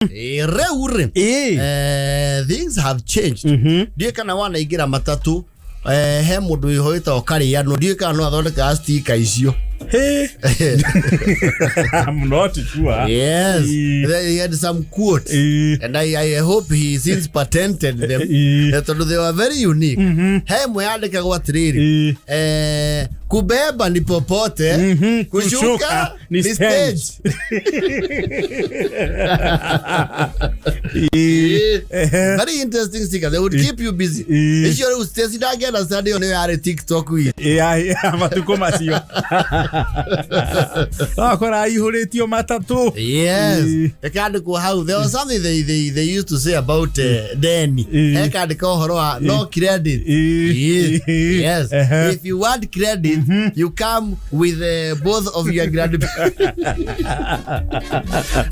Rĩu rĩ, things have changed. Ndiũĩ kana wanaingĩra matatũ, he mũndũ wĩho wĩtagwo Karĩano, ndiũĩ kana no athondekaga stika icio. Hey. I'm not sure. Yes. He had some quotes. And I hope he since patented them. Tondũ they were very unique. He ĩmwe yandĩkagwo atĩrĩrĩ, kubeba ni popote, kushuka Kushuka ni ni stage. stage. Very interesting sticker. They would keep you busy. Icio rĩu Stacy ndangĩenda stand ĩyo nĩyo yarĩ TikTok wiki. Ya matukũ macio wakora aihũrĩtio matatũ. Yes. Ĩkandĩkwo hau. There was something they used to say about Deni. Ĩkandĩka ũhoro wa no credit. Yes. Yes. If you want credit, you come with both of your grand.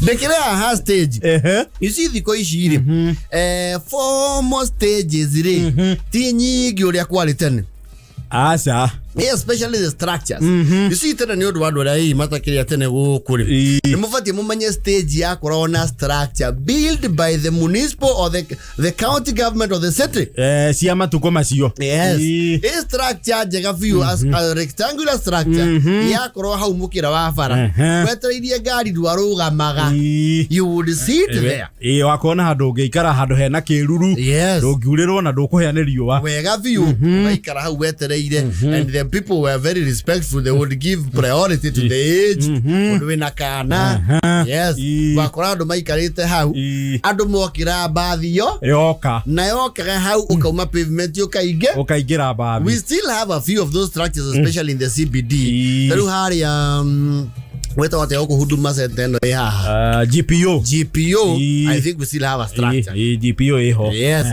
Ndĩkĩrĩ haha stage. You see thikũ ici rĩ, formal stages rĩ, ti nyingĩ ũrĩa kwarĩ tene. Aca. Yeah, especially the structures. You see tene nĩ ũndũ wa andũ arĩa hihi matakĩrĩa tene gũkũ rĩ, nĩ mũbatiĩ mũmenye stage yakoragwo na structure built by the municipal or the county government of the city. Cia matukũ macio. Yes. Ĩ structure njega biũ, as a rectangular structure yakorwo hau mũkĩra wa bara, wetereirie ngari ndwarũgamaga, you would sit there. Ĩĩ, wakona handũ ũngĩikara handũ hena kĩruru, ndũngiurĩrwo na ndũkũhĩa nĩ riũa. Wega biũ, ũgaikara hau wetereire, and the people were very respectful. They would give priority to the age, mũndũ wĩna kana. Yes. Wakora andũ maikarĩte hau, andũ mokĩra mbathi yo yoka na yokaga hau, ũkauma pavement ũkaingĩ ũkaingĩra mbathi. We still have a few of those structures, especially in the CBD. Rĩu harĩa wetagwo atĩa gũkũ Huduma Center ĩno ĩ haha? GPO. GPO. I think we still have a structure. Ĩĩ, GPO ĩho. Yes.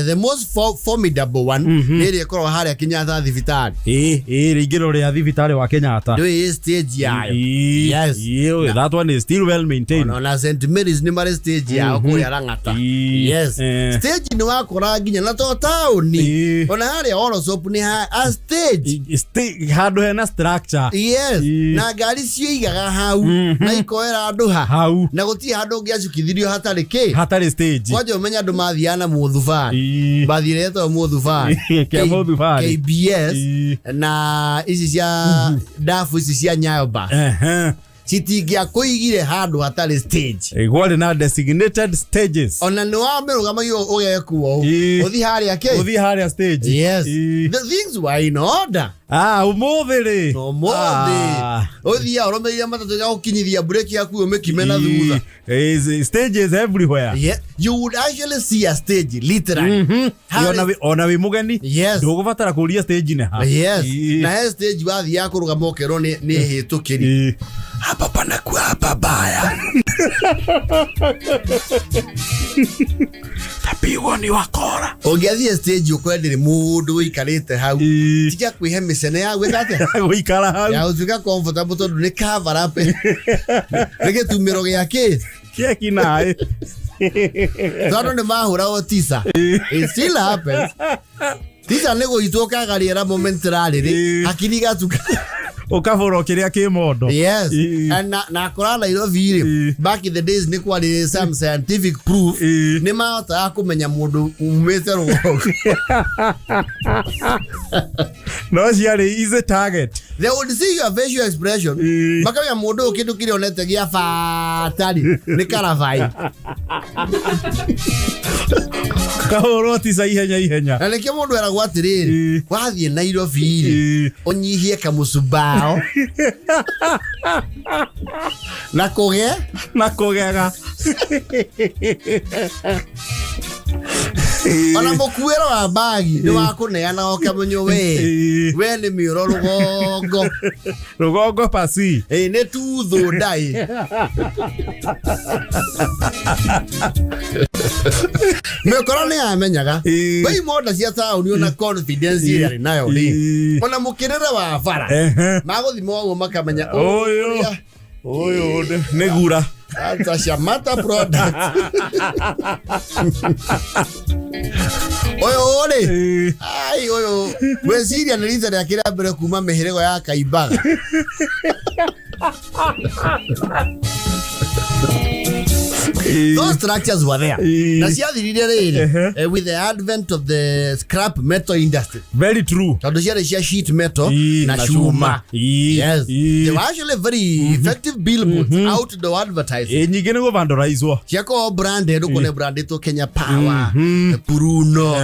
The most formidable one nĩ ĩrĩa ĩkoragwo harĩa Kenyatta thibitarĩ. Ĩĩ, rĩingĩro rĩa thibitarĩ wa Kenyatta. Ndũĩ ĩ stage yayo. Yes. Ĩĩ, that one is still well maintained. Ona St Mary's nĩ marĩ stage yao kũrĩa Lang'ata. Yes. Stage nĩ wakora nginya na to taũni. Ona harĩa Orosop nĩ a stage. Handũ hena structure. Yes. Na ngari ciĩigaga hau na ikoera andũ ha hau, na gũtirĩ handũ ũngĩacukithirio hatarĩ kĩ hatarĩ stage. Kwanja ũmenye andũ mathiaga na mũthubarĩ, mbathi ĩrĩa ĩtagwo mũthubarĩ. Kĩa mũthubarĩ. KBS na ici cia ndabu, ici cia Nyayo Bus, citingĩakũigire handũ hatarĩ stage. Kwarĩ na designated stages. Ona nĩ wamĩrũgamagio ũgekuo ũthi harĩa kĩ ũthiĩ harĩa stage. Yes. The things were in order. Ah, ũmũthĩ rĩ, ũmũthĩ ũthiaga ũrũmĩrĩire matatũ ya gũkinyithia breki yaku ũmĩkime na thutha. Stages everywhere. Yeah. You would actually see a stage literally. Ona wĩ mũgeni, ndũgũbatara kũria stage nĩ ha. Yes. Na he stage wathiaga kũrũgama ũkerwo nĩ hĩtũkĩri, hapa panakuwa pabaya, Tapigwo ni wakora. Ũngĩathiĩ stage ũkore ndĩrĩ mũndũ ũikarĩte hau, tiga kwĩhe mĩcene ya gwĩka atĩa? Gũikara hau. Ya gũtuĩka comfortable, tondũ nĩ cover up, nĩ gĩtumĩro gĩa kĩ? Keki naĩ. Tondũ nĩ mahũragwo tisa. It still happens. Tisa nĩ gũitwo kaga rĩera momentarily, hakiri igatuka. Ũkabũrwo kĩrĩa kĩ mondo. Yes. And na akora Nairobi rĩ, back in the days nĩ kwarĩ some scientific proof, nĩ mahotaga kũmenya mũndũ umĩte rũgongo. No ciarĩ easy target. They would see your facial expression, makamenya mũndũ ũyũ kĩndũ kĩrĩa onete gĩa bata rĩ nĩ karabai. Kahũrwo tica ihenya ihenya. Na nĩkĩo mũndũ eragwo atĩrĩrĩ, wathiĩ Nairobi rĩ, ũnyihie kamũcumbao na kũge na kũgega. Ona mũkuĩro wa mbagi nĩ wakũneana ũkamenyo we we nĩ mĩũro rũgongo. Rũgongo pasi. Ĩ nĩ tuthũ ndai mĩkora nĩ yamenyaga wei monda cia taũni, ona confidence ĩrĩa arĩ nayo rĩ, ona mũkĩrĩre wa bara, magũthima ũguo makamenya ũyũ ũrĩa ũyũ nĩ gura. That's a Shamata product. Ũyũ rĩ, ai ũyũ gwĩciria nĩ rita rĩake rĩa mbere kuma mĩhĩrĩgo ya Kaimbaga. Those structures were there. Ĩĩ. Na ciathirire rĩrĩ with the advent of the scrap metal industry, Very true. tondũ ciarĩ cia sheet metal na na cuma. cuma. Yes, they were actually very effective billboards, outdoor advertising. Nyingĩ nĩ gũvandoraizwo. Ciakorwo branded, ũkone brandĩtwo Kenya Power, Puruno,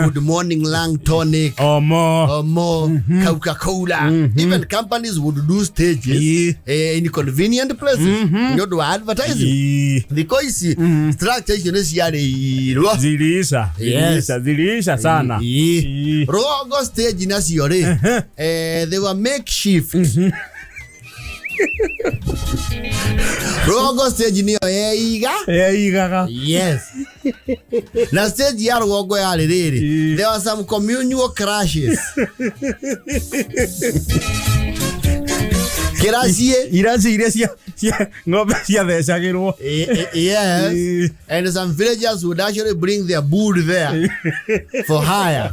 Good Morning Lung Tonic, Omo. Omo, Coca Cola. Even companies would do stages in convenient places nĩ ũndũ wa advertising. Thikũ ici structure icio nĩ ciarĩirwo. Ziliisha. Yes. Ziliisha, ziliisha sana. Rũgongo stage nacio rĩ, they were makeshift. Rũgongo stage nĩyo yeiga. Yeigaga. Yes, na stage ya rũgongo yarĩ rĩrĩ, there were some communal crashes kĩraciĩ. Iraci iria cia ng'ombe ciathecagĩrwo. Yes. And some villagers would actually bring their bull there for hire.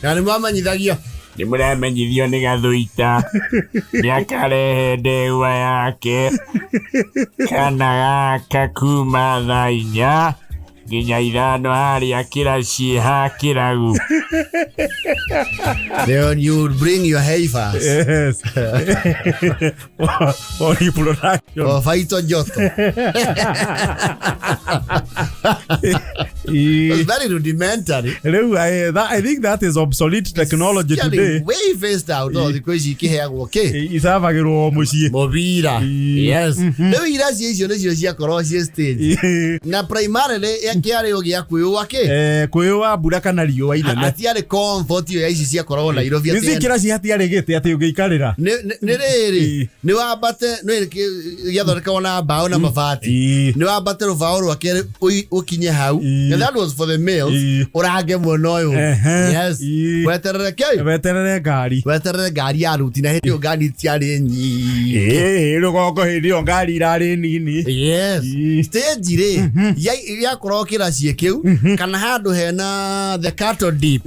Na nĩ mwamenyithagio. Nĩ mũramenyithio nĩ Gathũita nĩ akarehe ndegwa yake kana gaka kuma thaa 4 nginya 5 harĩa kĩraciĩ ha kĩragu. Then you would bring your heifers. Yes. For reproduction. For faito joto. It was very rudimentary. Rĩu I think that is obsolete technology Ciarĩ today. way phased out. No thikũ ici ikĩheagwo kĩ? Icabagĩrwo o mũciĩ. Mũbira. Yes. Rĩu iraciĩ icio nĩcio ciakorwo ciĩ stage. Na primarily kĩarĩ o gĩa kwĩũa kĩ? Kwĩũa mbura kana riũa inene. Hatiarĩ comfort ĩyo ya ici ciakoragwo Nairobi atĩ Nĩci kĩraci hatiarĩ gĩtĩ atĩ ũngĩikarĩra. Nĩ rĩrĩ, nĩ wambate nĩ gĩathondekagwo na mbaũ na mabati. Nĩ wambate rũbaũ rwa kerĩ ũkinye hau. And that was for the males. Ũrange mwena ũyũ. Yes. Weterere kĩ? Weterere ngari. Weterere ngari ya ruti, na hĩndĩ ĩyo ngari itiarĩ nyingĩ. Rũgongo hĩndĩ ĩyo ngari irarĩ nini. Yes. Stage rĩ yakoragwo kĩraciĩ kĩu kana handũ hena the cattle dip.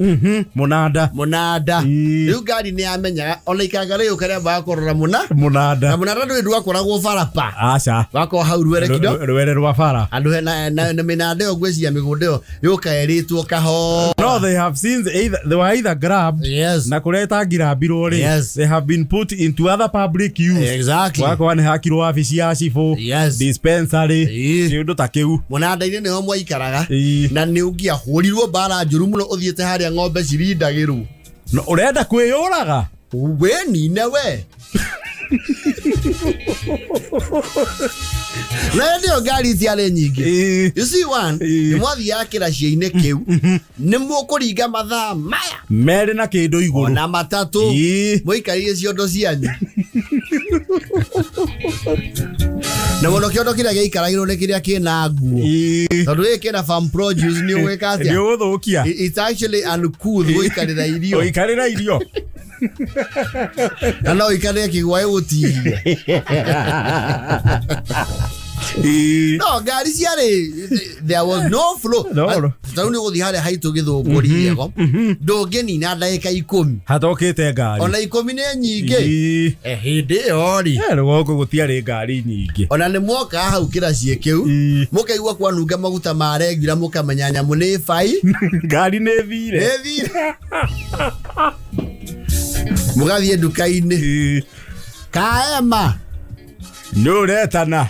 Mũnanda. Mũnanda. Rĩu ngari nĩ yamenyaga ona ikanga rĩũka rĩambaga kũrora mũna na Mũnanda. Mũnanda ndũrĩ ndwakoragwo baraba. Aca. Wakorwo hau rwere kido. Rwere rwa bara. Andũ hena na mĩnanda ĩyo, ngwĩciria mĩgũnda ĩyo yũka ĩrĩtwo kahora. No, they have since either, they were either grabbed na kũrĩa ĩtangirambirwo rĩ, they have been put into other public use. Wakorwa nĩ hakirwo wabici ya cibũ, dispensary, kĩũndũ ta kĩu. Mũnanda-inĩ nĩho mwaikaraga. Na nĩ ũngĩahũrirwo mbara njũru mũno ũthiĩte harĩa ng'ombe cirindagĩrwo. No, ũrenda kwĩyũraga. We nine we na hĩndĩ ĩyo ngari itiarĩ nyingĩ. You see one, nĩ mwathiaga kĩracia-inĩ kĩu, nĩ mũkũringa mathaa maya 2 na kĩndũ igũrũ. Ona 3. Mũikarĩire ciondo cianyu, na mũno kĩondo kĩrĩa gĩikaragĩrwo nĩ kĩrĩa kĩna nguo, tondũ gĩkĩ kĩna farm produce nĩ ũgwĩka Nĩ atĩa? ũgũthũkia. It's actually uncouth gũikarĩra irio. Ũikarĩra irio. Na no ũikarĩre kĩgwa ĩgũtihie. No ngari ciarĩ, there was no flow. No. Tarĩu nĩ ũgũthiĩ harĩa haitũ Gĩthũngũri gĩego, ndũngĩnina ndagĩka 10. Hatokĩte ngari. Ona 10 nĩ nyingĩ. Hĩndĩ ĩyo rĩ, Rũgongo gũtiarĩ ngari nyingĩ. Ona nĩ mwoka hau kĩraciĩ kĩu, mũkaigua kwanunga maguta ma regular, mũkamenya nyamũ nĩ bai. Ngari nĩ thire. Nĩ thire, mũgathiĩ nduka-inĩ kaema. Nĩ ũretana.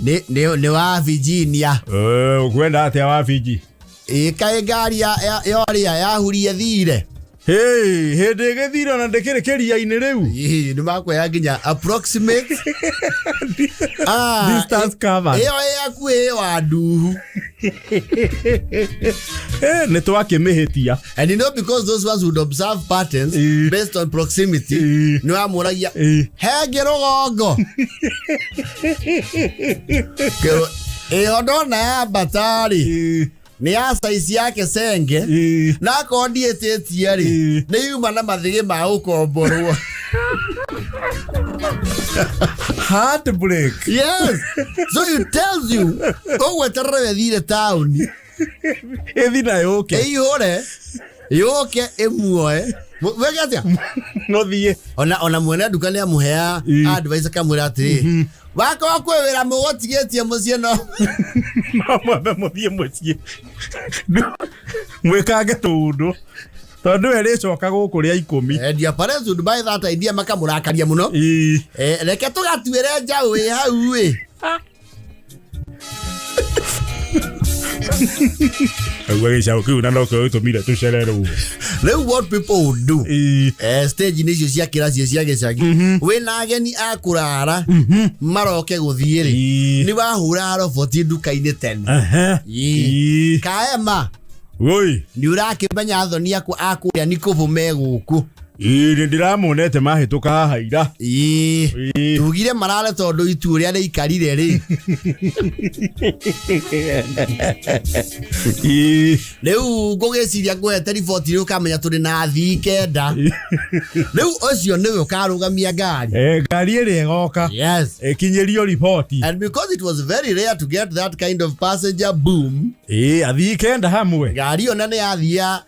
Nĩ wa Virginia. Ũkwenda atĩa wa Fiji? Ĩ kaĩ ngari yorĩa yahurie thire? Hey, hĩndĩ ĩgĩthire ona ndĩkĩrĩ kĩria-inĩ rĩu. Ĩ, nĩ makwea nginya approximate Distance covered. Ĩyo ĩ hakuhĩ wa nduhu. Nĩ twakĩmĩhĩtia. And you know, because those ones would observe patterns based on proximity, nĩ wamũragia, hengĩ rũgongo. Kĩrwo, ĩyo ndona yambata rĩ, nĩ ya size yake senge, na akorwo ndiĩtĩtie rĩ, nĩ yuma na mathĩgĩ ma gũkomborwo. Heartbreak. Yes, so it tells you ũgweterere wethire taũni. Ĩthi na yũke. Ĩihũre yũke ĩmuoe. Wege atĩa? Mũthiĩ. Ona mwene nduka nĩ amũhea advice, akamwĩra atĩrĩ, wakorwo kwĩ wĩra mũgũtigĩtie mũciĩ no No mwambe mũthiĩ mũciĩ mwĩkange tũũndũ, tondũ we rĩcoka gũkũ rĩa 10. And your parents would buy that idea, makamũrakaria mũno. Reke tũgatuĩre njaũ ĩ hau ĩ. Augua gĩcaũ kĩu na nokĩo gĩtũmire tũcererwo. Rĩu what people would do, stage-inĩ icio cia kĩraci cia gĩcagi, wĩna ageni a kũrara maroke gũthiĩ rĩ, nĩ wahũra roboti nduka-inĩ tene. Kaema. Woi. Nĩ ũrakĩmenya athoni aku a kũrĩa nĩ kũbũ me gũkũ. Ĩĩ, nĩ ndĩramonete mahĩtũka haha ira. Ĩĩ. Tugire marare tondũ itu ũrĩa rĩikarire rĩ. Rĩu ngũgĩciria ngũhete riboti rĩ, ũkamenya tũrĩ na athii 9. Rĩu ũcio nĩwe ũkarũgamia ngari. Ngari ĩrĩa ĩgoka. Yes. Ĩkinyĩrio riboti. And because it was very rare to get that kind of passenger boom. Ĩĩ, athii 9 hamwe. Ngari ĩyo na nĩ yathia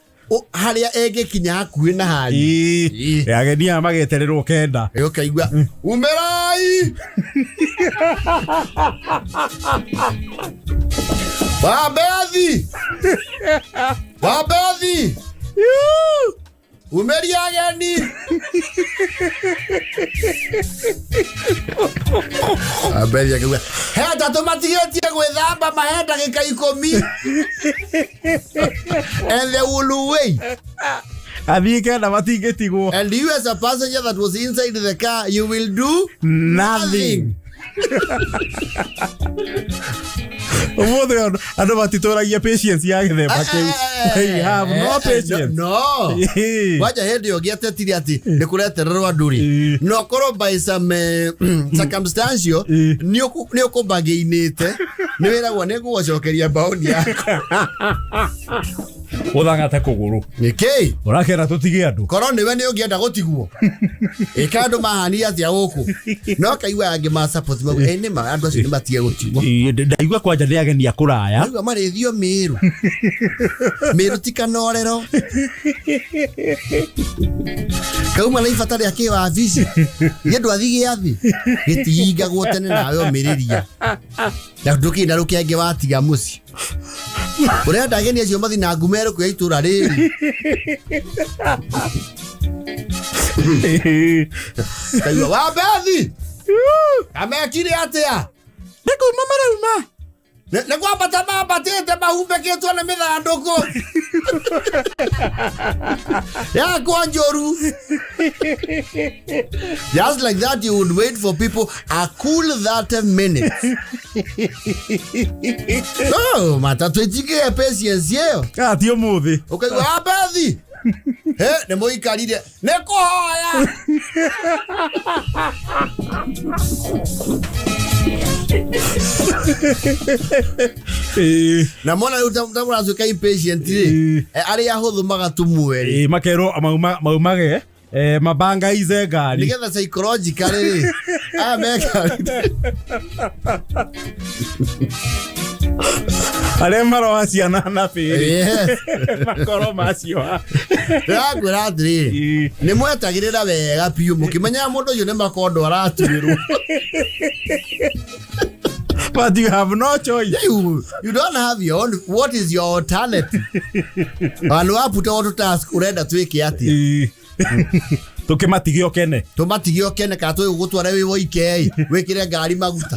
harĩa ĩngĩkinya hakuhĩ na hanyu. Ageni aya magetererwo 9. Ĩ, ũkaigua umĩrai wambethi wambethi umĩria ageni. Wambethi akauga he atatũ matigĩtie gwĩthamba mahe ndagĩka 10. And they will wait. Athii 9 matingĩtigwo. And you as a passenger that was inside the car, you will do nothing. Ũmũthĩ andũ matitũragia patience ya gĩthemba kĩu. They have no patience. No. Kwanja hĩndĩ ĩyo ngĩatetire atĩ nĩ kũretererwo andũ rĩ, no korwo by some circumstantial nĩ ũkũmbangĩinĩte, nĩ wĩragwo nĩ ngũgũcokeria mbaũni yaku. Ũthang'ate kũgũrũ. Nĩkĩ? Ũrakĩenda tũtige andũ. Korwo nĩwe nĩ ũngĩenda gũtigwo. Ĩka andũ mahania atĩa gũkũ. No kaigua angĩ ma support mauga, nĩ ma andũ acio nĩ matige gũtigwo. Ndaigua kwanja nĩ ageni a kũraya. Ndaigua marĩthio Mĩrũ. Mĩrũ ti kanorero. Kauma na ibata rĩa kĩwabici. Githĩ ndwathi gĩathĩ? Gĩtihingagwo tene nawe ũmĩrĩria. Na ndũkĩrĩ na rũkenge watiga mũciĩ. Ũrenda ageni acio mathiĩ na ngumo ĩrĩkũ ya itũũra rĩrĩ? Kaigua wambethi kamekire atĩa? Nĩ kuma marauma. Nĩ kwambata mambatĩte mahumbĩkĩtwo nĩ mĩthandũkũ yakwa njũru. Just like that you would wait for people a cool 30 minutes. No, matatũ ĩtikĩre patience ĩyo. Kana ti ũmũthĩ. Ũkaigua wambethi. He, nĩ mũikarire. Nĩ kũhoya. Na mona rĩu ta mũratuĩka impatient rĩ, arĩa ahũthũ magatumwe rĩ. Makerwo maumage, mabangaize ngari. Nĩgetha psychologically rĩ, aya meka. Arĩa maroha ciana na bĩrĩ. Yes. Makorwo macioha. Ndĩrakwĩra atĩrĩrĩ, nĩ mwetagĩrĩra wega biũ mũkĩmenyaga mũndũ ũcio nĩ makondo aratuĩrwo. But you have no choice. You don't have your own. What is your alternative? Andũ a puta what task ũrenda twĩke atĩa? Tũkĩmatige ũkene. Tũmatige ũkene kana tũgũgũtwara wĩ woike ĩ, wĩkĩre ngari maguta.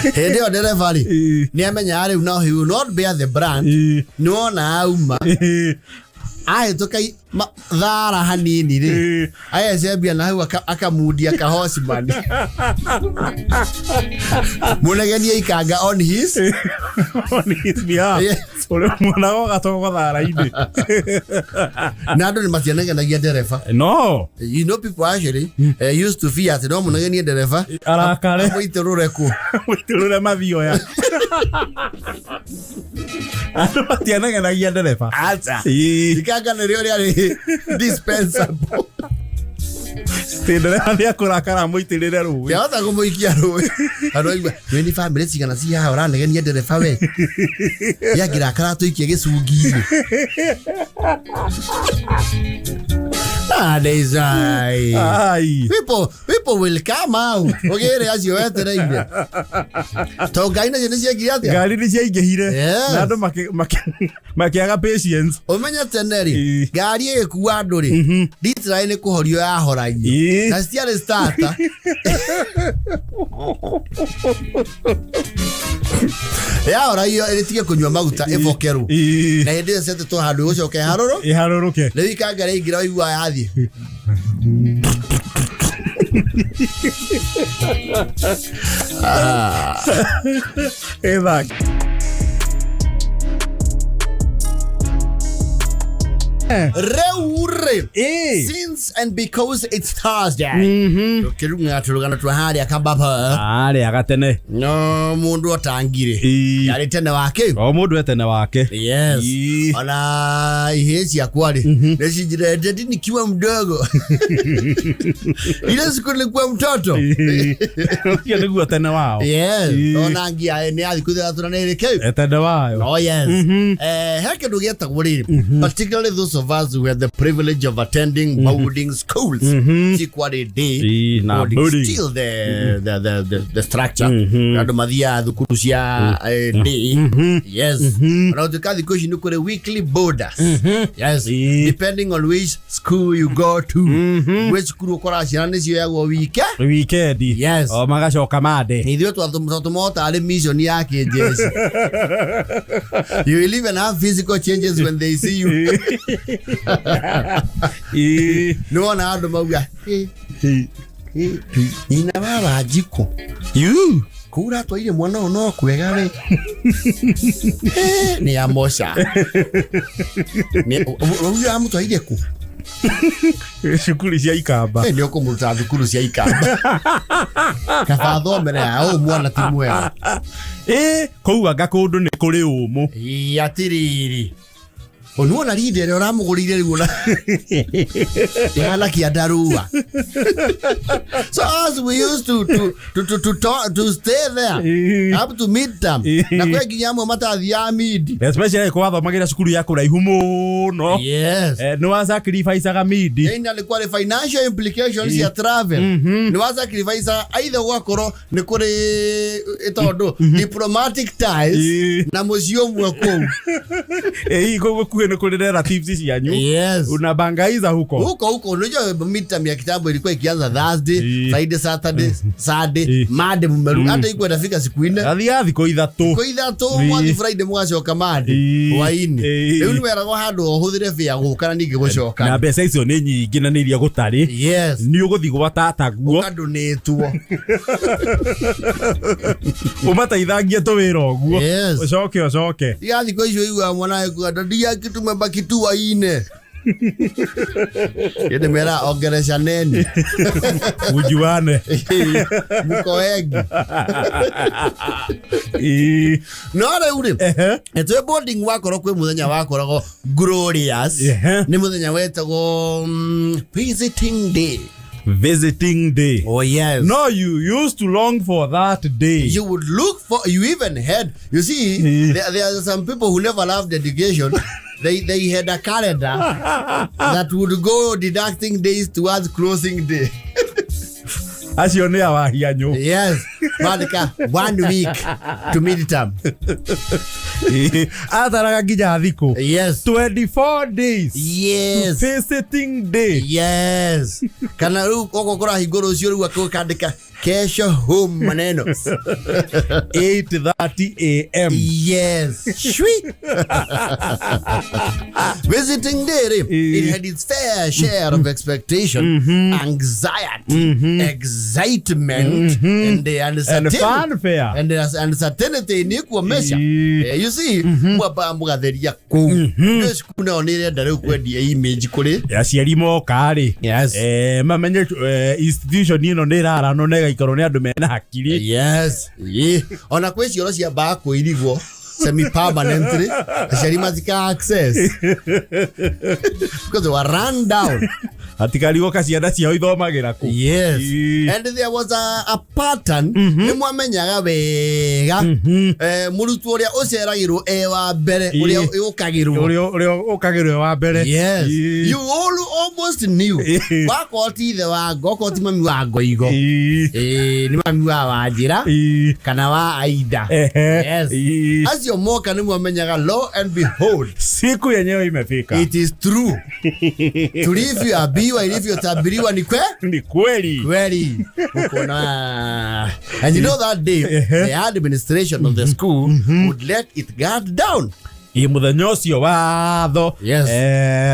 Hĩndĩ ĩyo ndereba rĩ, nĩ amenyaga rĩu no he will not bear the brand. Nĩ wona auma. Ahĩtũka thara hanini rĩ, agecembia na hau akamundia kahocimani. Mũnegenie ikanga on his on his behalf. Yes. Ũrĩa mwana woga togo thara-inĩ. Na andũ nĩ matianegenagia ndereba. No. You know people actually used to fear atĩ no mũnegenie ndereba arakare. Amũitũrũre kũ. Amũitũrũre mathioya. Andũ matianegenagia ndereba. Acha. Ĩĩ. Ikanga nĩrĩo rĩarĩ dispensable. Tä ndereba nä akårakara må itä rä re rå Ndahota kũmũikia rũĩ. Andũ aigua, we nĩ bamĩrĩ cigana ci haha ũranegenia ndereba we. Yangĩrakara tũikie gĩcungi-inĩ. Nowadays, ai. Ai. People will come out. Ũgĩre acio wetereire. To ngai nacio nĩ ciekire atĩa? Ngari nä ciaingä hire Yes. na andå makä aga patience. Ũmenye tene rĩ, Ĩ. ngari ĩgĩkua andũ rĩ, literally nĩ kũhorio yahoragio. Ĩ. Na citiarĩ starter. Yahoragio ĩtige kũnyua maguta ĩbokerwo. Ĩ. Na hĩndĩ ĩyo ciatetwo handũ ĩgũcoka ĩharũrwo. Ĩharå rå ke. Rĩu ikanga rĩaingĩra waigua yathiĩ. Ĩthaka. Rĩu rĩ, Ĩ. since and because it's Thursday, tũkĩrung'a tũrũgano twa harĩa Kababa. Arä aga tene. No mũndũ atangire. Ĩ. Yarĩ tene wake. O må ndå etene wake. Yes. Ĩ. Ona ihĩĩ ciakwa rĩ, nĩcinjĩra daddy nikiwa mdogo. Ile siku nilikuwa mtoto. Ũcio nĩguo tene wao. Yes. Ĩ. Ona ngia nĩ ya thikũ ithathatũ na nĩ ĩrĩ kĩu. Etene wayo. Oh yes. He kĩndũ gĩetagwo rĩrĩ, particularly those of us who had the privilege of attending boarding schools. Ti kwarĩ day Ĩ, na boarding, boarding. still the structure. Andũ mathiaga thukuru cia day. Yes. Ona gũtuĩka thikũ ici nĩ kũrĩ weekly boarders. Yes. Ĩ. Depending on which school you go to. Gwĩ cukuru ũkoraga ciana nĩ cioyagwo wike. Wikendi. Yes. O magacoka mande. Ithuĩ twatũmagwo tarĩ mission ya kĩnjeshi. You will even have physical changes when they see you. Ĩ. Nĩ wona andũ mauga, "Ĩ, ĩ, nyina wa Wanjikũ You. kũu ũratwarire mwana ũyũ no kwega we." Ĩ, nĩ amoca. Ũyũ amũtwarire kũ? Cukuru cia ikamba. Ĩ, nĩ ũkũmũruta thukuru cia ikamba. Kaba athomere ya ũũ mwana ti mwega. Ĩ, kũu anga kũndũ nĩ kũrĩ ũmũ. Ĩ, atĩrĩrĩ. Nĩwona rinda ĩrĩa ũramũgũrĩire rĩu ona ĩhana kĩandarũa. So as we used to stay there Ĩ. up to midterm. Ĩ. Na kwĩ nginya amwe matathiaga midi. Especially kwathomagĩra cukuru ya kũraihu mũno. Yes. Nĩ wa sacrificeaga midi. Yaani alikuwa ni financial implications ya travel. Nĩ wa sacrifice either gwakorwo nĩ kũrĩ tondũ diplomatic ties Ĩ. na mũciĩ ũmwe kũu. Ĩ, kũu gũkuhĩ nĩ kũrĩ relatives cianyu. Yes. Unabangaiza huko. Huko huko unajua midterm ya kitambo ilikuwa ikianza Thursday, Ĩ. Friday, Saturday, Sunday, Ĩ. Monday mmeru hata ikuwa inafika siku nne. Athiaga thikũ ithatũ. Kwa ithatũ Ĩ. mwathi Friday mũgacoka Monday Ĩ. hwainĩ. Ĩ. Rĩu nĩ weragwo handũ ũhũthĩre fare gũka na ningĩ Na gũcoka. mbeca icio nĩ nyingĩ na nĩ iria gũtarĩ. Yes. Nĩ ũgũthiĩ gwa tataguo Ũkandũnĩtwo. ũmateithangie tũwĩra ũguo. Yes. Ũcoke ũcoke. Tiga thikũ icio iguaga mwana ekuga dadi yake tumebaki tu waine. Ĩndĩ mera ongeresha neni. Ujuane. Mko wengi. Ĩ. No rĩu rĩ, Ehe. twĩ boarding wakorwo kwĩ mũthenya wakoragwo glorious. Ehe. Nĩ mũthenya wetagwo visiting day. Visiting day. Oh yes. No, you used to long for that day. You would look for, you even had, you see, there are some people who never loved education. They had a calendar that would go deducting days towards closing day. Acio nĩ awahianyũ. Yes. Mandika 1 week to midterm. Ataraga nginya thikũ. Yes. 24 days. Yes. Visiting day. Yes. Kana rĩu okorwo kũrahingwo rũciũ rĩu akandĩka kesho home maneno. 8:30 a.m. Yes. Shui. Visiting day, it had its fair share of expectation, anxiety, excitement, and the And uncertainty. fanfare. And the uncertainty nĩ kuomesha. You see, mwamba mũgatheria kũu. Nĩ cukuru nayo nĩ ĩrenda rĩu kwendia image kũrĩ. Aciari moka rĩ, Yes. mamenye institution ĩno nĩ ĩraranwo na ĩgaikarwo nĩ andũ mena hakiri. Yes. Ĩ. Ona kwĩ cioro ciambaga kũirigwo. Semi permanently aciari matika access because they were run down. Atikarigwo ciana ciao ithomagĩra kũ. Yes. Ii. And there was a pattern. Nĩ mwamenyaga wega mũrutwo ũrĩa ũceragĩrwo e wa mbere, ũrĩa ũkagĩrwo. Ũrĩa ũkagĩrwo wa mbere. Yes. Ii. You all almost knew. Wakorwo ti ithe wa ngo, okorwo ti mami wa ngoigo. Nĩ mami wa Wanjĩra kana wa Aida. Yes. Acio moka nĩ mwamenyaga, lo and behold. Siku yenyewe imefika. It is true. Tulivyoambiwa, ilivyotabiriwa ni kwe? Ni kweli. Kweli. Ukona. And you know that day, the administration of the school would let it guard down. Ĩ mũthenya ũcio watho. Yes.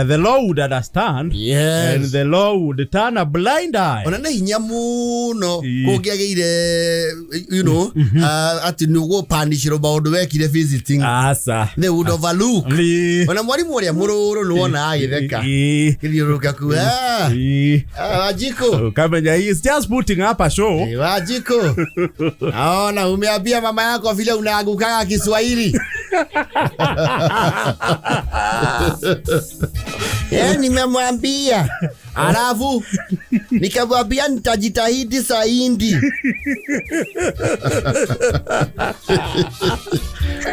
The law would understand. And the law would turn a blind eye. Ona nĩ hinya mũno kũngĩagĩire atĩ nĩ ũgũpanishĩrwo maũndũ wekire visiting. Asa. They would overlook. Ona mwarimũ ũrĩa mũrũrũ nĩ wona agĩtheka. Gĩthiũrũrũka ku. Wanjikũ. Ukamenya he is just putting up a show. Wanjikũ. Naona umeambia mama yako vile unaangukaga Kiswahili. Nimemwambia. Alafu nikamwambia nitajitahidi zaidi.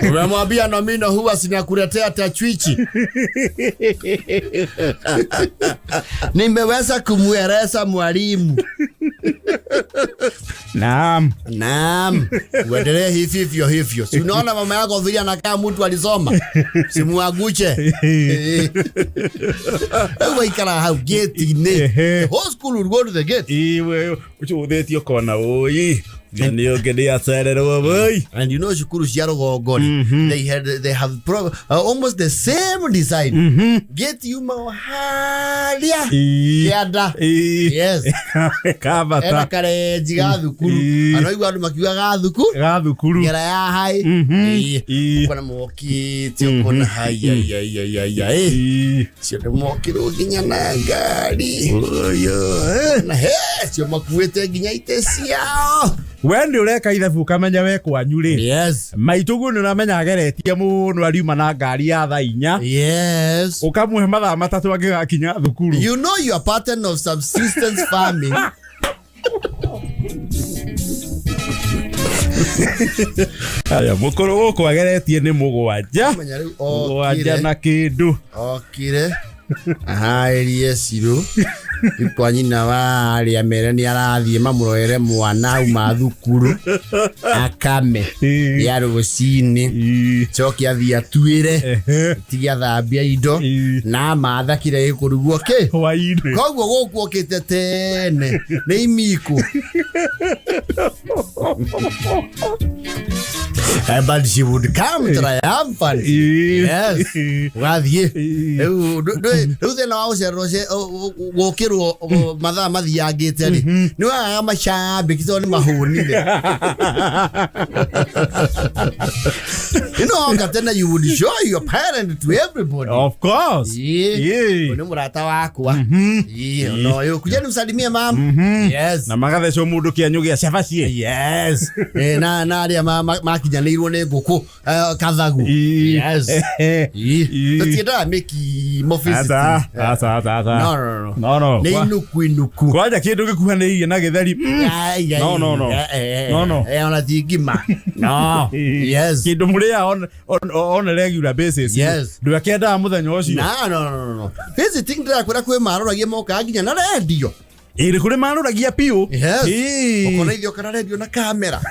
Umemwambia na mimi huwa sinakuletea tachwichi. Nimeweza kumueleza mwalimu. Naam. Naam. Uendelee hivi hivyo hivyo. Si unaona mama yako vile anakaa mtu alisoma. Simuaguche. Wewe ikara hau gate-inĩ. The whole school would go to the gate. Iwe ucuthĩtio kona ũi. Nĩ ũngĩ nĩ acererwo woi. And you know cukuru cia rũgongo rĩ, they have almost the same design. Gate yuma o harĩa kĩanda. Yes. Kabata. Ena karenji ga thukuru. Ana igua andũ makiuga ga thukuru. Ga thukuru. Ngera ya hai. Ũkona mokĩte ũkona hai ai ai ai ai ai. Cio nĩ mokĩrwo nginya na ngari. Na he, cio makuĩte nginya itĩ ciao. We nĩ ũreka ithabu ũkamenya we kwanyu rĩ. Yes. Maitũguo nĩ ũramenya ageretie mũno ariuma na ngari ya thaa 4. Yes. Ũkamũhe mathaa 3 angĩgakinya thukuru. You know your pattern of subsistence farming. Aya, mũkũrũ gũkũ ageretie nĩ mũgwanja. Menya rĩu Mũgwanja na kĩndũ. Okire. Aharĩrie cirũ. Kwa nyina wa arĩa mere nĩ arathiĩ mamũrorere mwana auma thukuru. Akame. Ya rũcinĩ. Coke athiĩ atuĩre. Tige athambia indo. Na matha kĩrĩa gĩkũrugwo kĩ. Hwaĩ-inĩ. Koguo gũkũ okĩte tene. Nĩ imikũ. But she would come triumphant. Yes. Ũgathiĩ. Rĩu thĩna wa gũcererwo gũkĩrwo mathaa mathiangĩte rĩ, nĩ wagaga macambĩki tondũ nĩ mahũnire. You know, Katena, you would show your parent to everybody. Of course. Yeah. Nĩ mũrata wakwa. Yeah. No, yo kuja nimsalimie mama. Yes. Na magathecwo mũndũ kĩanyũ gĩa cabaci. Yes. Na arĩa makinyanĩirwo nĩ ngũkũ kathagu. Yes. Tũtiendaga mĩkimo visiting. Asa. No. No. Nĩ inuku inuku. Kwanja kĩndũ gĩkuhanĩrĩirie na gĩtheri. No. Ona ti ngima. No. Yes. Kĩndũ mũrĩaga on a regular basis. Yes. Ndũgakĩendaga mũthenya ũcio. No. Visiting ndĩrakwĩra kwĩ maroragia mokaga nginya na rendio. Ĩrĩ kũrĩ maroragia piũ. Yes. Ũkona ithuĩ kana rendio na kamera.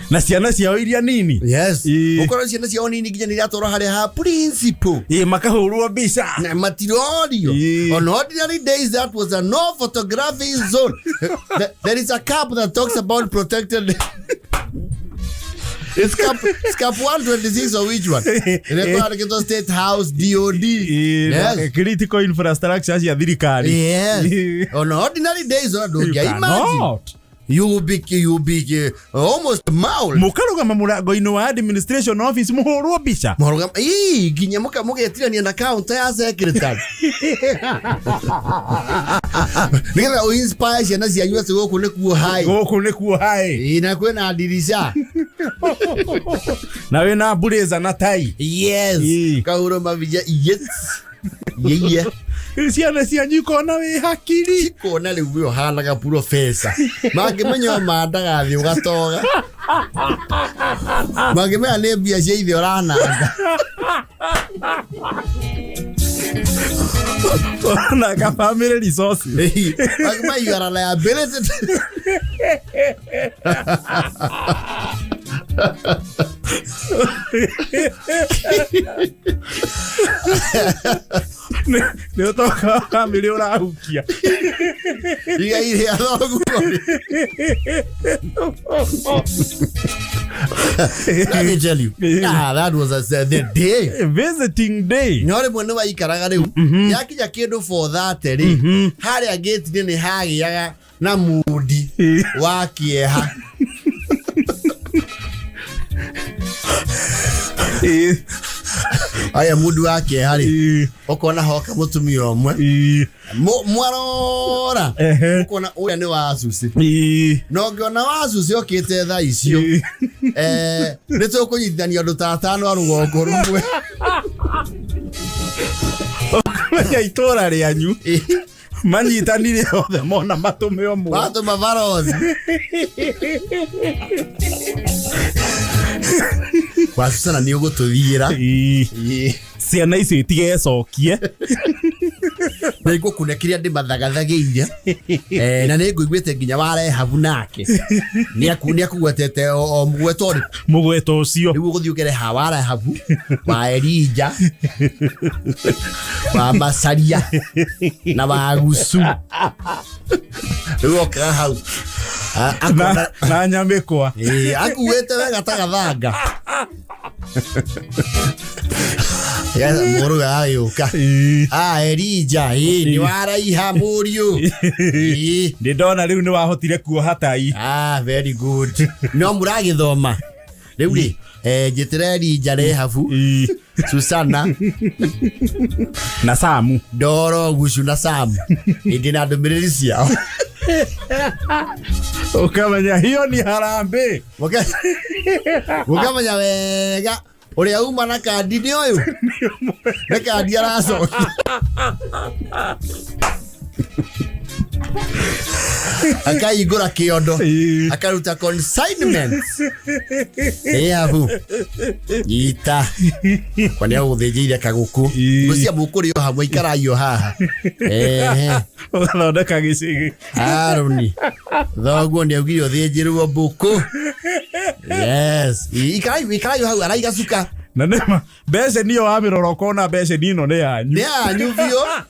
Na ciana ciao iria nini. Yes. Ũkona ciana ciao nini nginya nĩ iratwarwo harĩa ha principal. Makahũrwo mbica. Na matirorio. On ordinary days that was a no photography zone. There is a cap that talks about protected. It's cap 126 or which one? Inaitwa State House DOD. Yes. Critical infrastructure cia thirikari. Yes. On ordinary days, don't you imagine? You will be almost mauled. Mũkarũgama mũrango-inĩ wa administration office mũhũrwo mbica. Mũrũgama, nginya mũgetirania na counter ya secretary. Nĩgetha ũ inspire ciana cianyu atĩ gũkũ nĩkuo high. Gũkũ nĩkuo high. Na kwĩna ndirica. Na wĩna blazer na tai. Yes. Ĩĩ. Kahũrwo mabica, yes, yeah. Rĩu ciana cianyu ikona wĩ hakiri. Kuona rĩu we ũhanaga profesa, mangĩmenya o mandagathiĩ ũgatoga, mangĩmenya nĩ mbia cia ithe ũrananga. Na ka family resources. Mangĩmenya you are a liability. Nĩ ũtonga wa family ũrahukia. Igai rĩa thoguo. Let me tell you, ah, that was the day. Visiting day. No rĩmwe nĩ waikaraga rĩu yakinya kĩndũ 4:30 rĩ, harĩa gate-inĩ nĩ hagĩaga na mundi wa kĩeha. Aya, mundu wa kĩeha rĩ, ũkona hoka mũtumia ũmwe mwarora, ũkona ũrĩa nĩ wa cuci, na ũngĩona wa cuci okĩte thaa icio, nĩ tũkũnyitithania andũ ta atano a rũgongo rũmwe. Menya itũra rĩanyu manyitanire othe mona matũme ũmwe. Watũma barothi wa Susana nĩ ũgũtũthiĩra. Ciana icio itigecokie. Nĩ ngũkune kĩrĩa ndĩmathagathagĩire. Na nĩ ngũiguĩte nginya warehabu nake nĩ akũgwetete o mũgweto ũrĩkũ. Mũgweto ũcio. Rĩu ũgũthiĩ ũkere ha wa Rahabu, wa Elija, wa Masaria na wa Gucu, rĩu okaga hau akona na nyamĩkwa. Ĩĩ, akuĩte wega ta gathanga. Mũrũ agĩũka. Ah, Elija, ĩĩ, nĩ waraiha mũriũ. Ĩĩ. Nĩ ndona rĩu nĩ wahotire kuoha tai. Ah, very good. No mũragĩthoma. Rĩu rĩ, njĩtĩra Elija, Rehabu, Susana, na Samu. Ndoro, Gucu na Samu. Ĩndĩ na ndũmĩrĩri ciao. Ũkamenya hiyo ni harambee. Mũkamenya wega ũrĩa uma na kandi nĩ ũyũ. Nĩ kandi aracokia. Akahingũra kĩondo. Akaruta consignment. Ĩ, nyita kwa nĩ agũthĩnjĩire kagũkũ. Ngwĩciria mũkũrĩ o hamwe, ikarai o haha. Ehe. Ũgathondeka gĩcĩgĩ. Harũni thoguo nĩ augire ũthĩnjĩrwo mbũkũ. Yes, ikarai, ikarai hau araiga cuka. Na nĩma mbeceni ĩyo wamĩrora ũkona mbeceni ĩno nĩ yanyu. Nĩ yanyu biũ.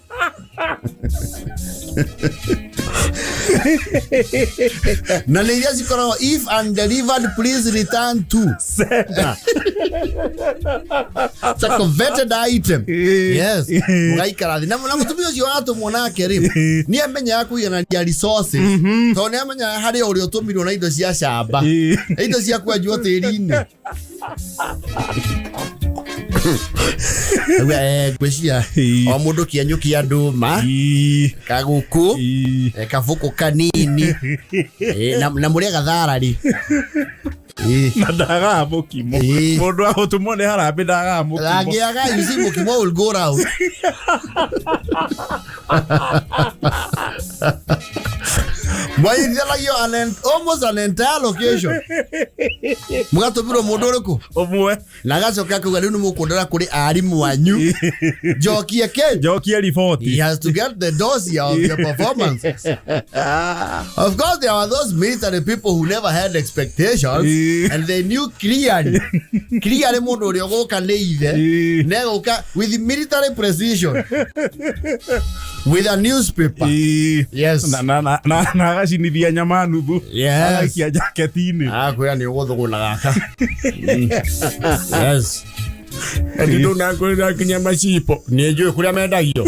Na nĩ iria cikoragwo "If undelivered, please return to Senda. It's a coveted item. Yes, mũgaikara thĩ na mũtumia ũcio watũmwo nake rĩ, nĩ amenyaga kũiganania resources, tondũ nĩ amenyaga harĩ ũrĩa ũtũmirwo na indo cia camba, indo cia kwenjwo tĩri-inĩ. Auga, ngwĩciria o mũndũ kĩenyũ kĩa ndũma, kagũkũ, kabũkũ kanini, na mũrĩa gatharari. Na ndagaga mũkimo. Mũndũ wa gũtũmwo nĩ harambĩ ndagaga mũkimo. Angĩaga, you see, mũkimo will go round. Mwanyitithanagio almost an entire location, mũgatũmĩrwo mũndũ ũrĩkũ? Ũmwe. Na agacoka akauga, rĩu nĩ mũkũndora kũrĩ arimũ anyu njokie kĩ? Njokie riboti. He has to get the dossier of your performances. Of course, there were those military people who never had expectations and they knew clearly, clearly mũndũ ũrĩa ũgũka nĩ ithe, negũka with military precision, with a newspaper. Yes. Na agacinithia nyama nuthu. Agaikia jaketi-inĩ. Akwĩra nĩ ũgũthũgũna gaka. Yes. Ati ndũnakwĩra nginya macipo nĩ njũĩ kũrĩa mendagio.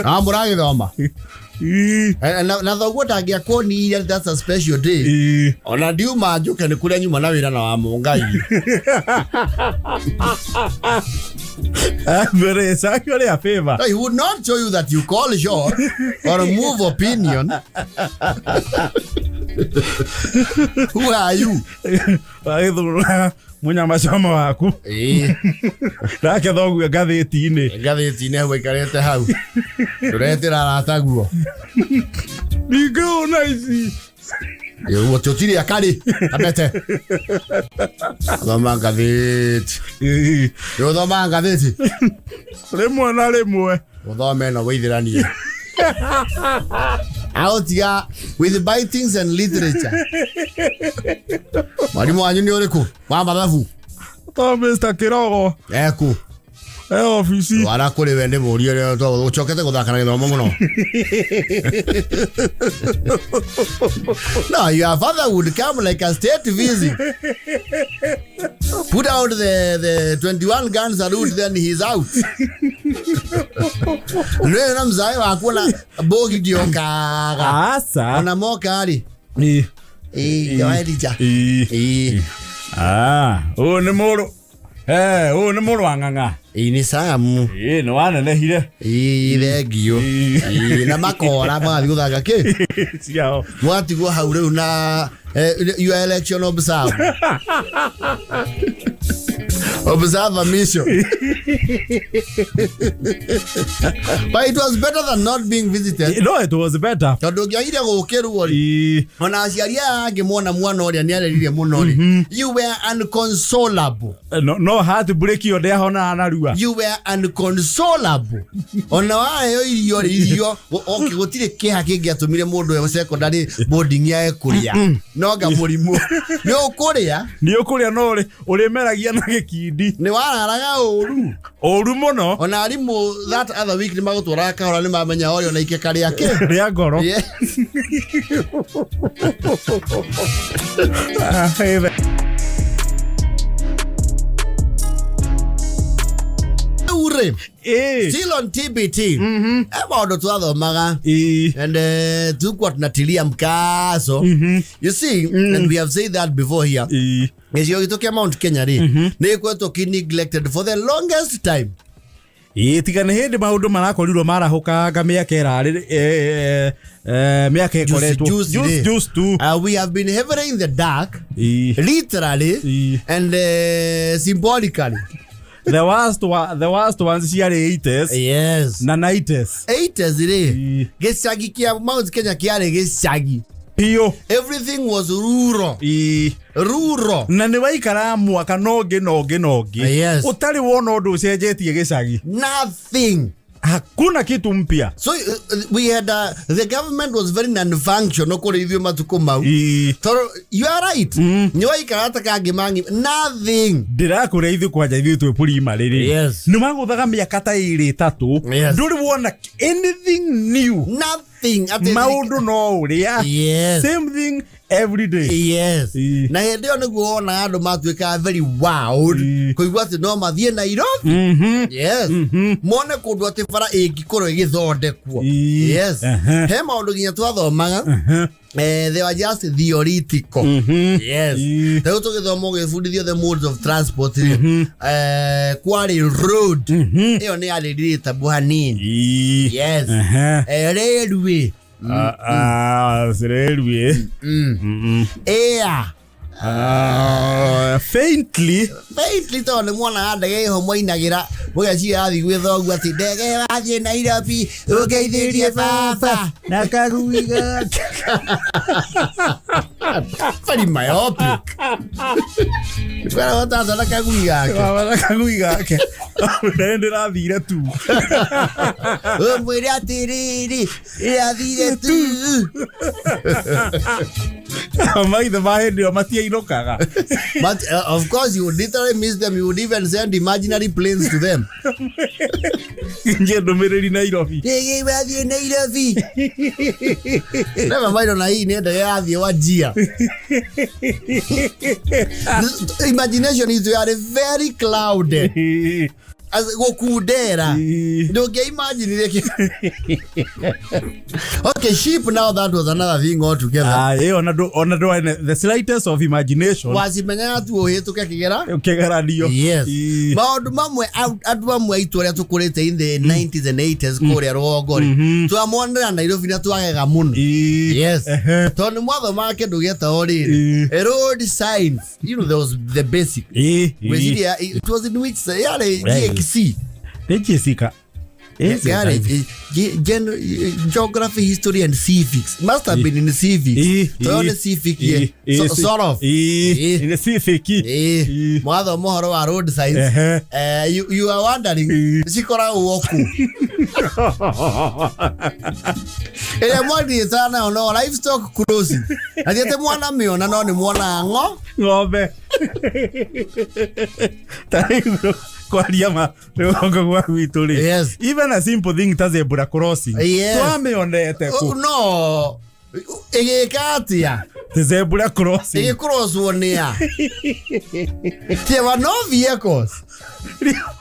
Ah, mũragĩthoma. Na thoguo ndangĩakuonirie that's a special day. Ona ndiuma njũke nĩ kũrĩa nyuma na wĩra na wa mũngai. Mbere it's actually a favor. No, he would not show you that you call short or move opinion. Who are you? Wagĩthurũraga mũnyamacoma waku. Ĩĩ. Nake thoguo ngathĩti-inĩ. Ngathĩti-inĩ hau aikarĩte hau. Ndũretĩra arata guo. Ningĩ ona ici. Ũguo tũtirĩ akarĩ. Kabete. Thoma ngathĩti. Ĩĩ. Ũthomaga ngathĩti. Rĩmwe na rĩmwe. Ũthome ĩno wĩithĩranie. Aũtiga with bitings and literature. Mwarimũ wanyu nĩ ũrĩkũ? Wa mathabu. To Mr. Kirogo. Eku. E obici. Wara kũrĩ we ndĩ mũrie ũrĩa ũcokete gũthaka na gĩthomo mũno. No, your father would come like a state visit. Put out the 21 gun salute, then he's out. Nĩ na mzae waku na bogi ndiokaga. Aca. Ona moka rĩ. Ĩĩ. Ĩĩ, joerija. Ĩĩ. Ĩĩ. Ah, ũyũ nĩ mũrũ. Eh, ũyũ nĩ mũrũ wa ng'ang'a. Ĩĩ nĩ Sam. Ĩĩ, nĩ wanenehire. Ĩĩ, thengio. Ĩĩ, na makora magathiĩ gũthaka kĩ? Ciao. Mwatigwo hau rĩu na your election observer. Observer mission. But it was better than not being visited. No, it was better. Tondũ ũngĩagire gũkĩrwo rĩ, Ĩĩ. ona aciari aya angĩ mona mwana ũrĩa nĩ arerire mũno rĩ, you were unconsolable. No, no heartbreak ĩyo ndĩahonaga narua. You were unconsolable. Ona waheo irio rĩ, irio okay, gũtirĩ kĩeha kĩngĩatũmire mũndũ e secondary boarding yae kũrĩa no nga mũrimũ nĩ ũkũrĩa. Nĩ ũkũrĩa no ũrĩmeragia na gĩkindi. Nĩ wararaga ũru. Ũru mũno. Ona arimũ that other week nĩ magũtwaraga kahora nĩ mamenya ũrĩa ona ikeka rĩake. Rĩa ngoro. Yes. Ah, ĩthe. Rĩu rĩ, Ĩĩ. still on TBT. He maũndũ twathomaga. Ĩĩ. And tulikuwa tunatilia mkazo. You see, and we have said that before here. Ĩĩ. Gĩcigo gitũ kĩa Mount Kenya rĩ, nĩ gĩkoretwo kĩ neglected for the longest time. Ĩĩ, tiga nĩ hĩndĩ maũndũ marakorirwo marahũkanga mĩaka ĩrarĩ mĩaka ĩkoretwo. Juicy, Juice, rĩ. juice tu. We have been heavily in the dark, Ĩĩ. literally Ĩĩ. and symbolically. The worst one, the worst ones ciarĩ 80s Yes. na 90s. 80s rĩ, Ĩĩ. gĩcagi kĩa Mount Kenya kĩarĩ gĩcagi. Biũ. Everything was rural. Ĩĩ. Rural. Na nĩ waikara mwaka na ũngĩ na ũngĩ na ũngĩ. Yes. Ũtarĩ wona ũndũ ũcenjetie gĩcagi. Nothing. Hakuna kitu mpya. So we had the government was very non-functional kũrĩ ithuĩ matukũ mau. Ĩĩ. Tondũ you are right. Nĩ waikara ta kangĩ mangi nothing. Ndĩrakũrĩa ithuĩ kwanja ithuĩ twĩ primary rĩ. Yes. Nĩ magũthaga mĩaka ta ĩrĩ ĩtatũ. Yes. Ndũrĩ wona anything new. Nothing. Atĩ Maũndũ no ũrĩa. Yes. Same thing every day. Yes. Ĩĩ. Na hĩndĩ ĩyo nĩguo wonaga andũ matuĩkaga very wild Ĩĩ. kũigua atĩ no mathiĩ Nairobi. Yes. Mone kũndũ atĩ bara ĩngĩkorwo ĩgĩthondekwo. Ĩĩ. Yes. Ehe. He maũndũ nginya twathomaga. They were just theoretical. Yes. Ĩĩ. Rĩu tũgĩthoma ũgĩbundithio the modes of transport rĩ, kwarĩ road. Ĩyo nĩ yarĩ relatable hanini. Ĩĩ. Yes. Ehe. Railway. Ah, ah, railway. Air. Ah, faintly. Faintly tondũ nĩ mwonaga ndege ĩho mwainagĩra mũgeciria yathiĩ gwĩ thoguo atĩ ndege wathiĩ Nairobi ũngeithĩrie baba. Na kagui gake. Very myopic. Kwĩra tata na kagui gake. Baba na kagui gake. Ndege ndĩrathire tu. Ũmwĩre atĩrĩrĩ ĩrathire tu. Maithe ma hĩndĩ ĩyo matiainũkaga. But of course you would literally miss them. You would even send imaginary planes to them. Nginya ndũmĩrĩri Nairobi. Ndege wathiĩ Nairobi. Never mind ona hii nĩ ndege yathiĩ Wajir. Imagination itũ yarĩ very clouded. Gũkundera. Ndũngĩimaginire okay, sheep, now that was another thing altogether. Ah, ĩyo ona ndũ the slightest of imagination. Wacimenyaga tu ũhĩtũke kĩgera Kĩgeranio. Yes. Maũndũ mamwe andũ amwe aitũ arĩa tũkũrĩte in the 90s and 80s kũrĩa rũgongo rĩ, twamonera Nairobi na twagega mũno. Yes. Tondũ nĩ mwathomaga kĩndũ gĩetagwo rĩrĩ, road signs. You know, there was the basic. Gwĩciria it was in which yarĩ GXC. Nĩ Jessica. Yarĩ geography, history and civics. Must have been in civics. Tondũ nĩ civic, yeah. So, sort of. Nĩ civic. Mwathoma ũhoro wa road signs. You are wondering cikoragwo kũ. Ĩrĩa mwathiĩte nayo no livestock crossing. Na ti atĩ mwana mĩona, no nĩ mwonaga ng'ombe. Ta rĩu kwaria ma rũgongo gwa gwitũ rĩ, even a simple thing ta zebra crossing, twamĩonete kũ? No ĩgĩka atĩa? The zebra crossing. Ĩgĩcrosswo nĩ a? There were no vehicles.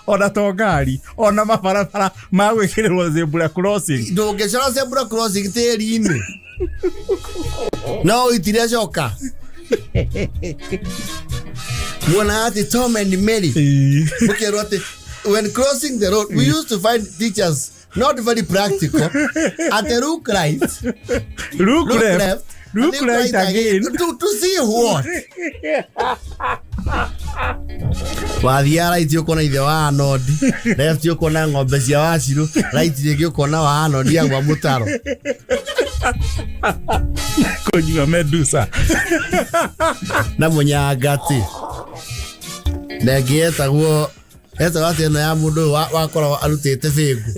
Ona to ngari, ona mabarabara ma gwĩkĩrĩrwo zebra crossing. Ndũngĩcora zebra crossing tĩri-inĩ, no ũitire coka muona atĩ Tom and Mary. Mũkerwo atĩ when crossing the road, we used to find teachers not very practical at the look right, look, look left, left, look and right again. To see what? Wathiaga right ũkona ithe wa Anodi, left ũkona ng'ombe cia Wacirũ, right rĩngĩ ũkona wa Anodi agwa mũtaro. Kũnyua Medusa. Na mũnyangati na ĩngĩ etagwo atĩ ĩno ya mũndũ ũyũ wakoragwo arutĩte bĩngũ.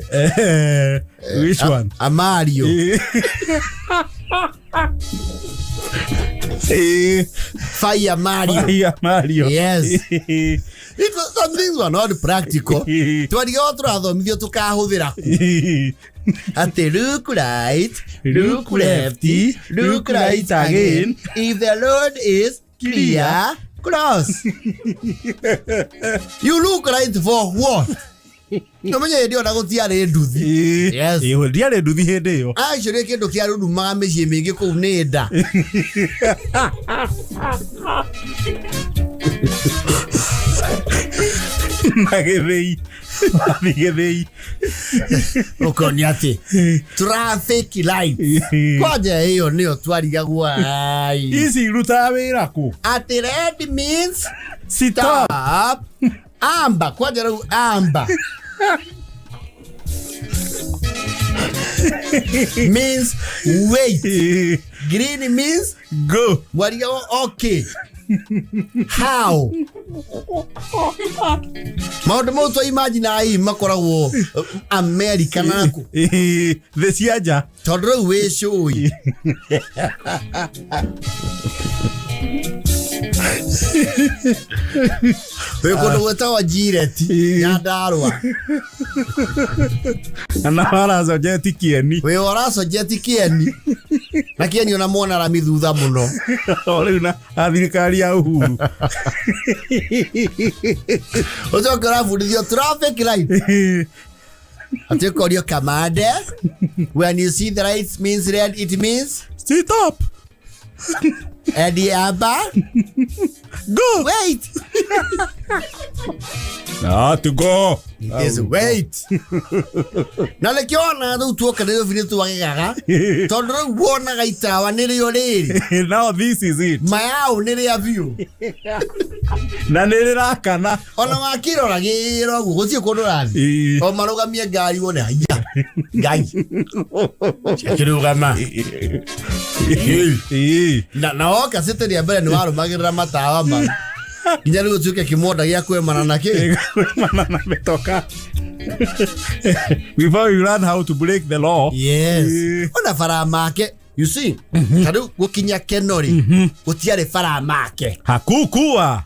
Which one? Amario. Fire Mario. Fire Mario. Yes. It was, some things were not practical. Twarigagwo tũrathomithio tũkahũthĩra kũ. Atĩ look right, look left, look right again. If the road is clear, cross. You look right for what? Ũmenye hĩndĩ ĩyo na gũtiarĩ nduthi. Yes. Ndiarĩ nduthi hĩndĩ ĩyo. Actually kĩndũ kĩarurumaga mĩciĩ mĩingĩ kũu nĩ nda. Na gĩthĩi. Wathi gĩthĩi. Ũkonia atĩ traffic light. Kwanja ĩyo nĩyo twarigagwo ai. Ici irutaga wĩra kũ? Atĩ red means Stop. stop. Amber, kwanja rĩu amber means wait. Green means Go. warigagwo okay. How? Maũndũ mau twa imagine ai makoragwo America naku. Thĩ cia nja. Tondũ rĩu wĩ cũi. Wĩ kũndũ gwĩtagwo Jireti, Nyandarũa. Na waraconjeti kĩeni. Wĩ ũraconjeti kĩeni. Na kĩeni ona mwona rami thutha mũno. O rĩu na thirikari ya Uhuru. Ũcoke ũrabundithio traffic light. Atĩ ũkorio kamande. When you see the lights means red, it means Stop. and the amber Go. wait. Not to go. Is wait. Na nĩkĩo ona rĩu tuoka Nairobi nĩ twagegaga tondũ rĩu wonaga itawa nĩrĩo rĩrĩ. Now this is it. Mayau nĩ rĩa biũ. Na nĩ rĩrakana. Ona wakĩrora gĩra ũguo gũtirĩ kũndũ ũrathiĩ. O marũgamie ngari wone haiya ngai ciakĩrũgama. Na woka city rĩa mbere nĩ warũmagĩrĩra matawa mau nginya rĩu ũtuĩke kĩmonda gĩa kwemana na kĩ. Kwemana na mĩtoka. Before you learn how to break the law. Yes. Ona bara make, you see, ta rĩu gũkinya Kenori gũtiarĩ bara make. Hakukua.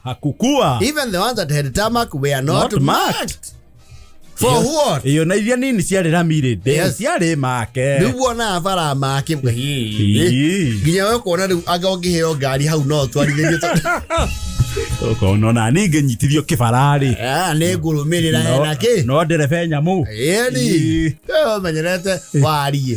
Even the ones that had tarmac were not, Not marked. marked. For what? Iyo na iria nini ciarĩ rami rĩ, Yes. ciarĩ make. Rĩu wonaga bara make nginya we ũkona rĩu anga ũngĩheo ngari hau no ũtwarithĩrie tondũ Ũkona ona niĩ ngĩnyitithio kĩbara-rĩ. Ah, nĩ ngũrũmĩrĩra hena kĩ No nderebe nyamũ. Ĩni. Ĩĩ. Ũmenyerete warie.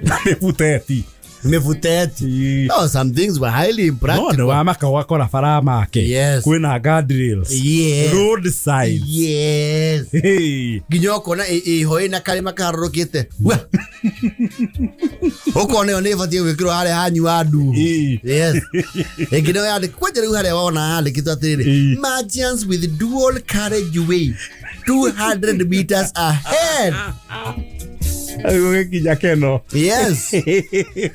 Na mĩbuteti. Mĩbuteti. Ĩĩ. No, some things were highly No nĩ impractical. wamaka ũgakora bara make. Yes. Kwĩna guardrails. Yes. Road signs. Yes. Hey. Nginya ũkona ĩho ĩna karĩma kaharũrũkĩte. Wa. Ũkona ĩyo nĩ ĩbatiĩ gwĩkĩrwo harĩa hanyu wa nduhu. Ĩĩ. Yes. Ĩngĩ nayo yandĩkwo kwanja rĩu harĩa wona yandĩkĩtwo atĩrĩrĩ. Ĩĩ. Merchants with dual carriageway 200 meters ahead. Rĩu ũgĩkinya keno. Yes.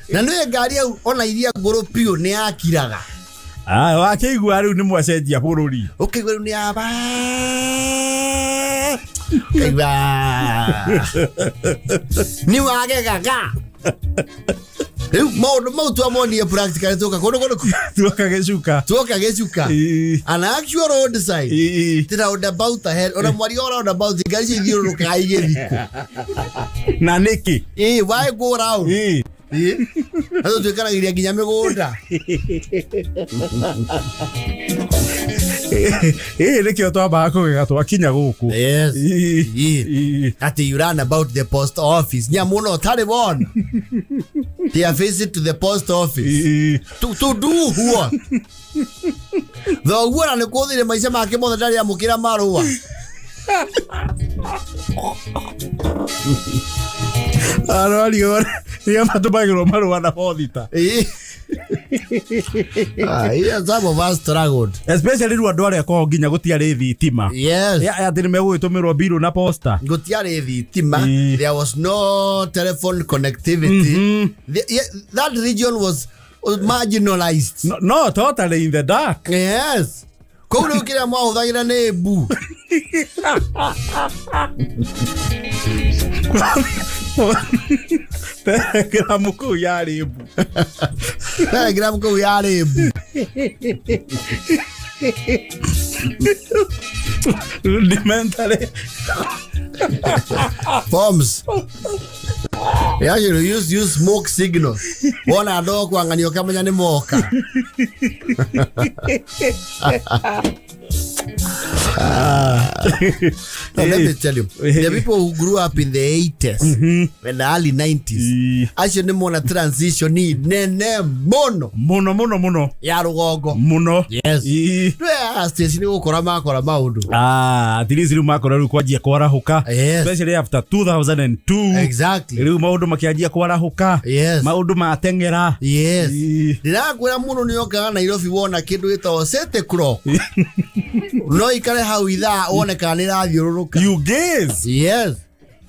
Na nĩ ngari hau ona iria ngũrũ biũ nĩ yakiraga. Ah, wakĩigua rĩu nĩ mwacenjia bũrũri. Ũkaigua rĩu nĩ yaba. Ũkaigua. Nĩ wagegaga. Rĩu maũndũ mau twamonire practically tuoka kũndũ kũrĩkũ? Tuoka gĩcuka. Tuoka gĩcuka. Ĩĩ. An actual road sign. Ĩĩ. Ti roundabout ahead. Ona mwaria wa roundabout ngari icio ithiũrũrũkaga igĩthikũ. Na nĩkĩ? Ĩĩ, why go round? Ĩĩ. Ĩĩ. Na tũtuĩkanagĩria nginya mĩgũnda. Ĩĩ nĩkĩo twambaga kũgega twakinya gũkũ. Yes. Ĩĩ. Ĩĩ. Ĩĩ. Ati you run about the post office. Nyamũ no ũtarĩ wona. They are facing to the post office. Ĩĩ. To do what? Thoguo na nĩ kũthire maica make mothe ndarĩ amũkĩra marũa. Arwario nĩo matũmagĩrwo marũa na bothita. Ĩĩ. Ah, yeah, some of us struggled. Especially rĩu andũ arĩa korwo nginya gũtiarĩ thitima. Yes. Ya atĩ nĩ megũgĩtũmĩrwo mbirũ na posta. Gũtiarĩ thitima. Ĩĩ. There was no telephone connectivity. Yeah, that region was marginalized. No, totally in the dark. Yes. Kũu rĩu kĩrĩa mwahũthagĩra nĩ mbu. Telegram kũu yarĩ mbu. Telegram kũu yarĩ mbu. Rudimentary. Forms. Yeah, you use smoke signals. Wona andũ kwang'ania ũkamenya nĩ moka. No, let me tell you, the people who grew up in the 80s and the early 90s, Ĩĩ. acio nĩ mona transition nene mũno Mũno mũno mũno. ya rũgongo. Mũno. Yes. Ĩĩ. Twĩ station nĩ gũkora makora maũndũ. Ah, at least rĩu makora rĩu kwanjia kwarahũka. Yes. Especially after 2002. Exactly. Rĩu maũndũ makĩanjia kwarahũka. Yes. Maũndũ mateng'era. Yes. Ĩĩ. Ndĩrakwĩra mũndũ nĩ okaga Nairobi wona kĩndũ gĩtagwo city clock. No ikare hau ithaa wone kana nĩ ĩrathiũrũrũka. You gaze. Yes.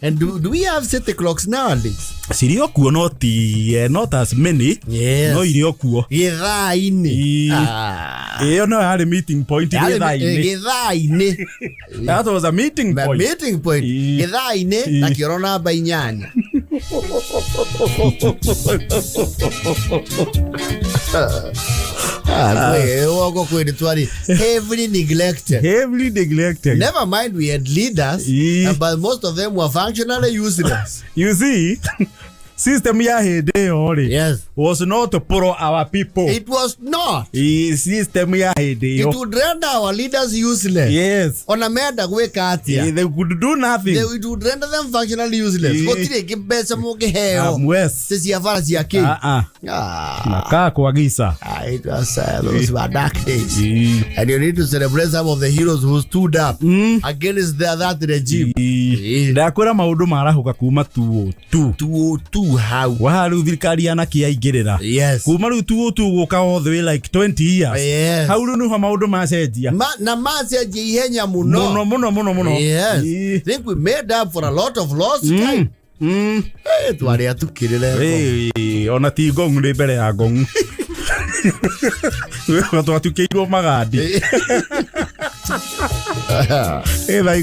And do we have city clocks nowadays? Cirĩ o kuo no ti not as many. Yes. No irĩ o kuo. Gĩthaa-inĩ. Ĩĩ. Ah. Ĩyo no yarĩ meeting point Yarĩ- gĩthaa-inĩ. Gĩthaa-inĩ. That was a meeting Ma- point. Meeting point. Ĩĩ. Gĩthaa-inĩ Ĩĩ. na kĩoro namba 8. Ah, woko kwĩ twarĩ heavily neglected. Heavily neglected. Never mind, we had leaders, Ĩĩ. but most of them were functionally useless. You see, system ya hĩndĩ ĩyo rĩ Yes. was not pro our people. It was not. Ĩĩ, system ya hĩndĩ It ĩyo. would render our leaders useless. Yes. Ona menda gwĩka atĩa. Ĩĩ, they could do nothing. It would render them functionally useless. Ĩĩ. Gũtirĩ ĩngĩ mbeca mũngĩheo. Yes. Ci cia bara cia kĩ. Ah, ah. Ah. Makaa kwa giza. Ah, it was, those were dark days. Ĩĩ. And you need to celebrate some of the heroes who stood up against that regime. Ĩĩ. Ĩĩ. Ndakwĩra maũndũ marahũka kuma 202. 202 hau. Waha rĩu thirikari ya Naki yaingĩrĩra. Yes. Kuma rĩu 202 gũka all the way like 20 years. Yes. Hau rĩu nĩho maũndũ macenjia. Na macenjia ihenya mũno. Mũno mũno mũno mũno. Yes. Ĩĩ. Think we made up for a lot of lost time. Eh, twarĩ atukĩrĩre. Ĩĩ, ona ti ngong'u nĩ mbere ya ngong'u. Twatukĩirwo magandi. Ĩ, thaa